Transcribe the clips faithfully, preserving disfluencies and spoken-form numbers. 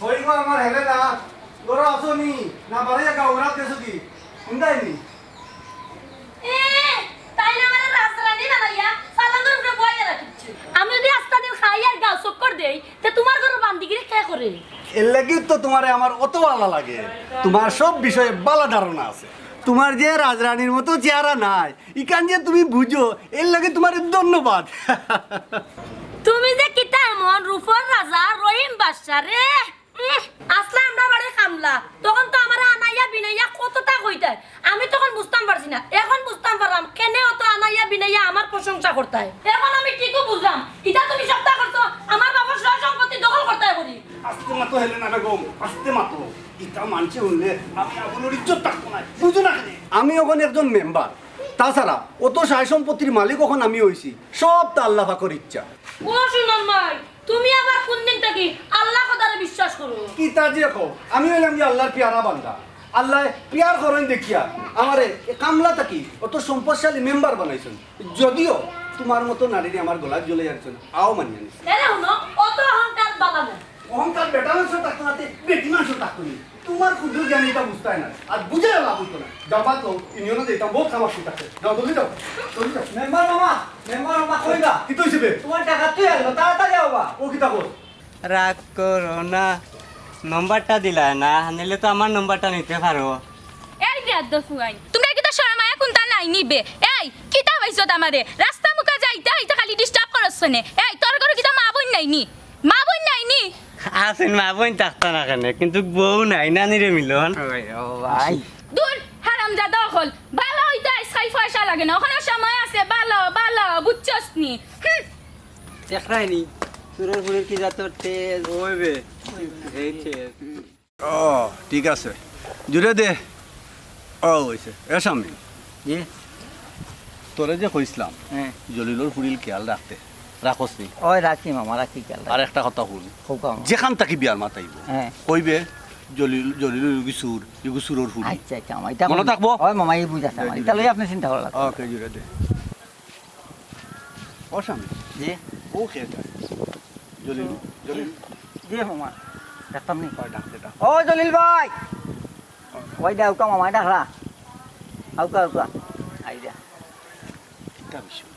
ওই গো আমার হেলেনা, ঘরো আছো নি? না বাড়াইয়া গাঁও বেড়াত গেছো কি? হুন্দাই নি? এ, তাইন আমারে রাজরানী বানাইয়া পালঙ্গর উপরে বওয়াইয়া রাখিছে। আমি যদি আস্তা দিন খাই আর গাঁও চক্কর দেই, তে তুমার ঘরর বান্দিগিরি কে করে? এর লাগিউ তো তুমারে আমার অত ভালা লাগে। তুমার সব বিষয়ে ভালা ধারণা আছে। তুমার যে রাজরানীর মতো চেহারা নাই, ইখান যে তুমি বুঝো, এর লাগি তুমারে ধন্যবাদ। তুমি যে কিতা এমন রূপর রাজা রহিম বাদশা রে। উম, আসলে আমরা বাড়ি কামলা, তখন তো আমারে আনাইয়া বিনাইয়া কততা কইতায়, আমি তখন বুঝতাম পারছি না। এখন বুঝতাম পারলাম কেনে অত আনাইয়া বিনাইয়া আমার প্রশংসা করতায়। এখন আমি ঠিকউ বুঝলাম, ইতা তুমি সবতা করছো আমার বাবার সয় সম্পত্তি দখল করতায় করি। আস্তে মাতো হেলেনা বেগম, আস্তে মাতো। ইতা মানষে হুনলে আমি আবুলর ইজ্জত থাকতো নায়, বুঝো না কেনে? আমি অখন একজন মেম্বার, তাছাড়া অত সয় সম্পত্তির মালিক অখন আমি অইছি, সবতা আল্লা পাকর ইচ্ছা। ও সুনাম ভাই, তুমি আবার কুনদিন থাকি আল্লা খোদারে বিশ্বাস করো? কিতা যে কও, আমি অইলাম গি আল্লার পিয়ারা বান্দা। আল্লায় পিয়ার করইন দেখিয়া আমারে এ কামলা থাকি অত সম্পদশালী মেম্বার বানাইছইন। যদিও তুমার মতো নারীরে আমার গলাত ঝুলাইয়া দিছইন, অউ মানিয়া নিছি। এরে হুনো, অত অহংকার বালা না। অহংকার বেটা মানষর থাকতো না, তে বেটি মানষর থাকতো নি। তুমার ক্ষুদ্র জ্ঞানে ইতা বুঝতায় না, আর বুঝাইয়া লাভ অইতো না। যাও বাদ দেও, ইউনিয়নো যাইতাম, বউত কাম আছে। যাও, জলদি যাও, জলদি যাও। মেম্বার মামা, মেম্বার মামা, কই বা? কিতা অইছে বে? তুমার ডাকাত তুই আইলো, তাড়াতাড়ি আও বা। ও কিতা কর? রাগ করো না, নম্বরটা দিলায় না, নিলে তো আমার নম্বরটা নিতে পারো। এই বেয়াদ্দপ ফুয়াইন, তুমরার কিতা শরম হায়া কুন্তা নাই নি বে? এই, কিতা পাইছো আমারে? রাস্তা মুখা যাইতা যাইতা খালি disturb করছ কেনে? এই, তোর ঘরো কিতা মা-বইন নাই নি? মা-বইন নাই নি? আছইন, মা-বইন থাকতা না কেনে, কিন্তু বউ নাই, নানি রে মিলন। ওই, ও ভাই। দূর, হারামজাদা অকল। ভালা অইতে আইজকাইল পয়সা লাগে না, অখনো সময় আছে, ভালা, ভালা, বুঝছস নি? হুম। দেখরায় নি, চুরর ফুরির কি জাতর তেজ। ওই বে, এই তেজ। ও, ঠিক আছে। জুরে দে। ও, অইছে। এ শামিম। জি। তোরে যে কইছলাম, হ্যাঁ। জলিলর ফুরির খেয়াল রাখতে, রাখস নি? ওই রাখি মামা, রাখি খেয়াল রাখি। আর একটা কথা হুন। কউক্কা মামা। যেখান থাকি বিয়ার মাত আইবো, হ্যাঁ। কইবে, "জলিল, জলিল ইগু চুর, ইগু চুরর ফুরি।" আচ্ছা, আচ্ছা, মামা, ইটা মনো কইমু। থাকবো? ওই মামা, ই বুঝ আছে আমার। দে, দে, ইটা লইয়া দে। আপনে চিন্তা করা লাগবো না। ওকে, জুরে দে। ও শামিম। জি। ও খেয়ে যায়। জলিল, জলিল। জি মামা, দেখতাম নি। ওই ডাক দে, ডাক। ও জলিল ভাই। ওই দে, আউক্কা মামায় ডাকরা। আউক্কা, আউক্কা। I they. কিতা বিষয়?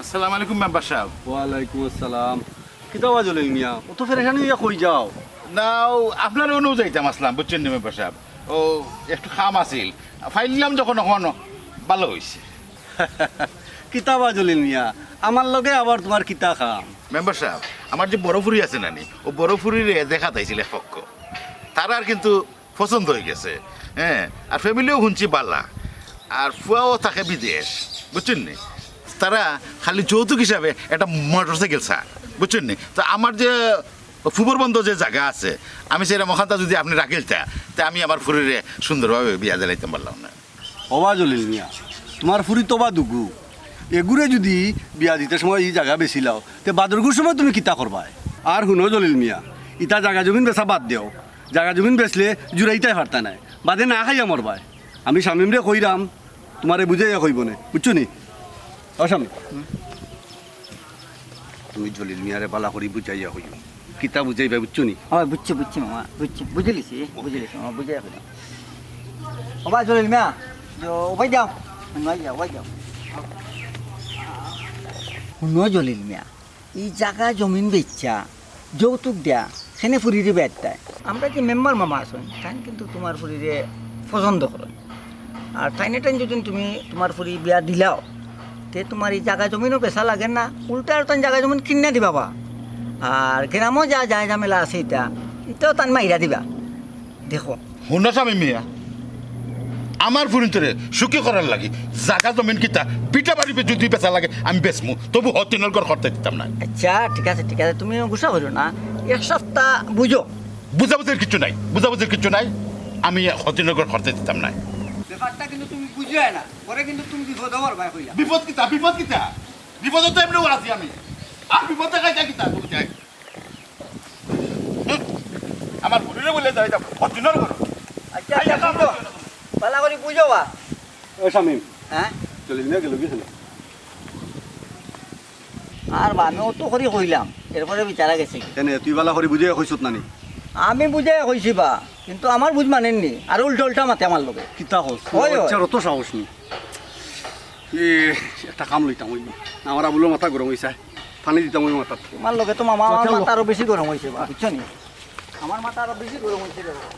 আসসালামু আলাইকুম মেম্বার সাব। ওয়ালাইকুম আসসালাম। কিতা বা জলিল মিয়া, অত পেরেশানি অইয়া কই যাও? না, ও আপনার অনো যাইতাম আছলাম, বুঝছইন নি মেম্বার সাব? ও একটু কাম আছিল, পাইলাম যখন অখন ভালা অইছে। কিতা বা জলিল মিয়া, আমার লগে আবার তুমার কিতা কাম? মেম্বার সাব, আমার যে বড় ফুরি আছে না নি, অউ বড় ফুরিরে দেখাত আইছিল এক পক্ষ। তারার কিন্তু পছন্দ অইগেছে, হ্যাঁ, আর family-ও হুনছি ভালা, আর ফুয়াও থাকে বিদেশ, বুঝছইন নি? তারা খালি যৌতুক হিসাবে একটা motorcycle চায়, বুঝছইন নি? তো আমার যে ফুবর বন্দো যে জাগা আছে, আমি চাইরাম অখানতা যুদি আপনে রাখিলতা, তে আমি আমার ফুরিরে সুন্দরভাবে বিয়া দিলাইতাম পারলাম না। ওবা জলিল মিয়া, তুমার ফুরি তো বা দুগু। এগুরে যুদি বিয়া দিতে সময় ই জাগা বেচিলাও, তে বাদরগুর সময় তুমি কিতা করবায়? আর হুনো জলিল মিয়া, ইতা জাগা জমিন বেচা বাদ দেও। জাগা জমিন বেচলে জুড়াইতায় পারতায় নায়, বাদে না খাইয়া মরবায়। আমি শামিমরে কইরাম, তুমারে বুঝাইয়া কইবো নে, বুঝছো নি? ও শামিম, তুমি জলিল মিয়ারে ভালা করি বুঝাইয়া কইও। কিতা বুঝাইবা, বুঝছো নি? ও, বুঝছি, বুঝছি মামা, বুঝছি, বুঝিলিছি, বুঝিলিছি মামা, বুঝাইয়া কইলাম। ও ভাই জলিল মিয়া, ও ভাই যাও, ভাই যাও, ভাই যাও। হুনো জলিল মিয়া, ই জাগা জমিন বেচা যৌতুক দেয়া, হেনে ফুরিরে বিয়া দিতায়। আমরা যে মেম্বার মামা আছইন, তাইন কিন্তু তুমার ফুরিরে পছন্দ করইন। আর তাইনে তাইন যুদি তুমি তুমার ফুরি বিয়া দিলাও, তে তুমার ই জাগা জমিনও বেচা লাগে না, উল্টা আর তাইন জাগা জমিন কিনিয়া দিবা বা। আর গ্রামও যা যায় ঝামেলা আছে ইতা, ইতাও তাইন মাইরা দিবা। দেখো। হুনো শামিম মিয়া, আমার ফুরিন্তরে সুখী করার লাগি জাগা জমিন কিতা, ভিটা বাড়ি যুদি বেচা লাগে আমি বেচমু, তবু হতিনর ঘর করতে দিতাম না। আচ্ছা, ঠিক আছে, ঠিক আছে, তুমি গুসা করিও না, এক সপ্তাহ বুঝো। বুঝাবুঝির কিচ্ছু নাই, বুঝাবুঝির কিচ্ছু নাই, আমি হতিনর ঘর করতে দিতাম না। ব্যাপারটা কিন্তু তুমি বুঝিও না, পরে কিন্তু তুমি বিপদো পড়বায় কইলাম। বিপদ কিতা, বিপদ কিতা? বিপদো তো এমনেও আছি আমি, আর বিপদ দেখাইতা কিতা তুমি? হুম? আমার ফুরিরে বলে যাই, যা, হতিনর ঘর। আচ্ছা, আচ্ছা, বুঝো। ভালা করি বুঝো বা। এ শামিম। হ্যাঁ? জলিল মিয়া গেল গি? আর বা, আমি অত করি কইলাম, এরপরে বিচারা গেছে গি? কেনে, তুই ভালা করি বুঝাইয়া কইছত না নি? আমি বুঝাইয়া কইছি বা, কিন্তু আমার বুঝ মানের নি, আর উল্টা উল্টা মাতে আমার লগে। কিতা কস? অয়, অয়। আচ্ছা, অত সাহস নি। এ, একটা কাম লইতাম অইবো। আমার আবুলর মাথা গরম অইছে, পানি দিতাম অইবো মাথাত। তুমার লগে তো মামা আমার মাথা আরো বেশি গরম অইছে বা, বুঝছো নি? আমার মাথা আরো বেশি গরম অইছে রে বাবা।